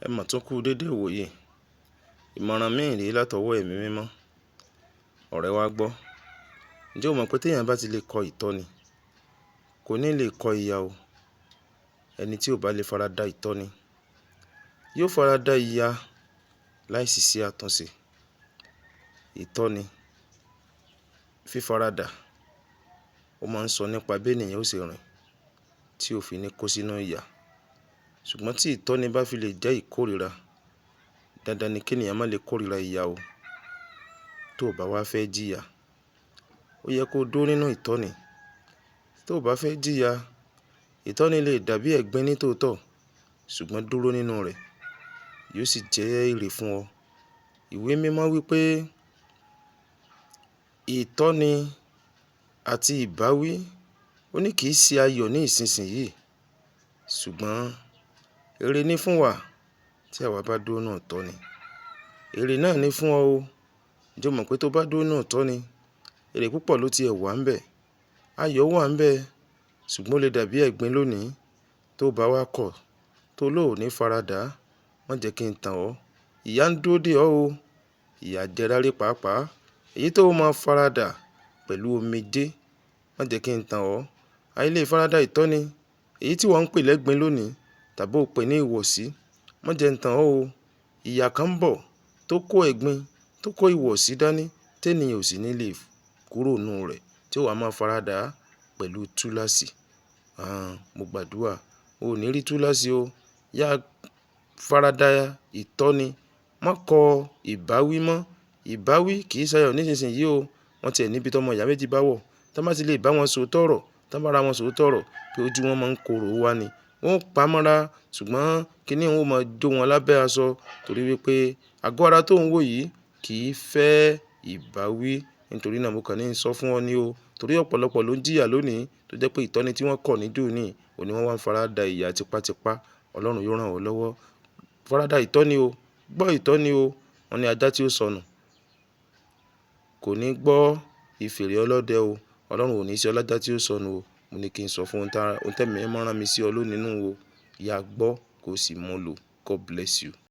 Ẹ mọ̀ tún kú dédé ìwòyí. Ìmọ̀ràn míì rèé látọwọ́ Ẹ̀mí Mímọ́. Ọ̀rẹ́ wa gbọ́. Ǹjẹ́ o mọ̀ pé tí èèyàn bá ti lè kọ ìtọ́ni, kò ní lè kọ ìyà o. Ẹni tí ò bá lè farada ìtọ́ni, yóò farada ìyà láìsí sí àtúnṣe. Ìtọ́ni, fífaradà, ó máa ń sọ nípa bí ènìyàn ó ṣe rìn tí ó fi ní kó sínú ìyà. Ṣùgbọ́n tí ìtọ́ni bá fi lè jẹ́ ìkórìíra, dandan ni kí ènìyàn má lè kórìíra ìyà o. Tó ò bá wá fẹ́ jìyà, ó yẹ kó dúró nínú ìtọ́ni. Tó ò bá fẹ́ jìyà, ìtọ́ni lè dàbí ẹ̀gbin ní tòótọ́, ṣùgbọ́n dúró nínú rẹ̀, yóò sì jẹ́ èrè fún ọ. Ìwé Mímọ́ wípé ìtọ́ni àti ìbáwí, ó ní kì í ṣe ayọ̀ ní ìsinsìnyí, ṣùgbọ́n èrè ni fún wa tí àwa bá dúró nínú ìtọ́ni. Èrè náà ni fún ọ o. Ǹjẹ́ o mọ̀ pé tó bá dúró nínú ìtọ́ni, èrè púpọ̀ ló ti ẹ̀ wà ń bẹ̀. Ayọ̀ wà ń bẹ̀, ṣùgbọ́n ó lè dàbí ẹ̀gbin lónìí. Tó bá wá kọ̀, tó lò ó ní faradà, má jẹ́ kí n tàn ọ́. Ìyà ń dúró dè ọ́ o. Ìyà jẹrárí pàápàá. Èyí tó máa faradà pẹ̀lú omijé, má jẹ́ kí n tàn ọ́. Àìlè faradà ìtọ́ni, èyí tí wọ́n ń pè lẹ́gbin lónìí tàbí ó pè ní ìwọ̀sí, má jẹ́ n tàn ọ́ o. Ìyà kan ń bọ̀ tó kó ẹ̀gbin, tó kó ìwọ̀sí dání tí ènìyàn ò sì ní lè kúrò nínú rẹ̀ tí ó wà máa faradà pẹ̀lú túláṣì. Àán, mo gbàdúrà, o ò ní rí túláṣì o. Yá faradà ìtọ́ni, má kọ ìbáwí mọ́. Ìbáwí kì í ṣayọ̀ nísinsìnyí o. Wọ́n ti ẹ̀ níbi tí ọmọ ìyá méjì bá wọ̀, tí wọ́n bá ti lè bá wọn sòótọ́ ọ̀rọ̀, tí wọ́n bá ra wọn sòótọ́ ọ̀rọ̀ pé ojú wọn máa ń korò wá ni. Wọ́n ó pamọ́ra, ṣùgbọ́n kíní wọn ó máa jó wọn lábẹ́ aṣọ torí wípé àgọ́ ara tó ń wò yìí kì í fẹ́ ìbáwí. Nítorí náà mo kàn ní ń sọ fún ọ ní o. Torí ọ̀pọ̀lọpọ̀ ló ń jìyà lónìí tó jẹ́ pé ìtọ́ni tí wọ́n kọ̀ níjó ní, òní wọ́n wá ń farada ìyà tipátipá. Ọlọ́run yóò rán ọ lọ́wọ́. Farada ìtọ́ni o. Gbọ́ ìtọ́ni o. Wọ́n ní ajá tí ó sọnù kò ní gbọ́ ìfèrè ọlọ́dẹ o. Ọlọ́run ò ní ṣe ọlájá tí ó sọnù o. Mo ní kí n sọ fún ohun tẹ́mi mímọ́ rán mi sí ọ lónìí nù o. Yá gbọ́ kó sì mú lò. God bless you.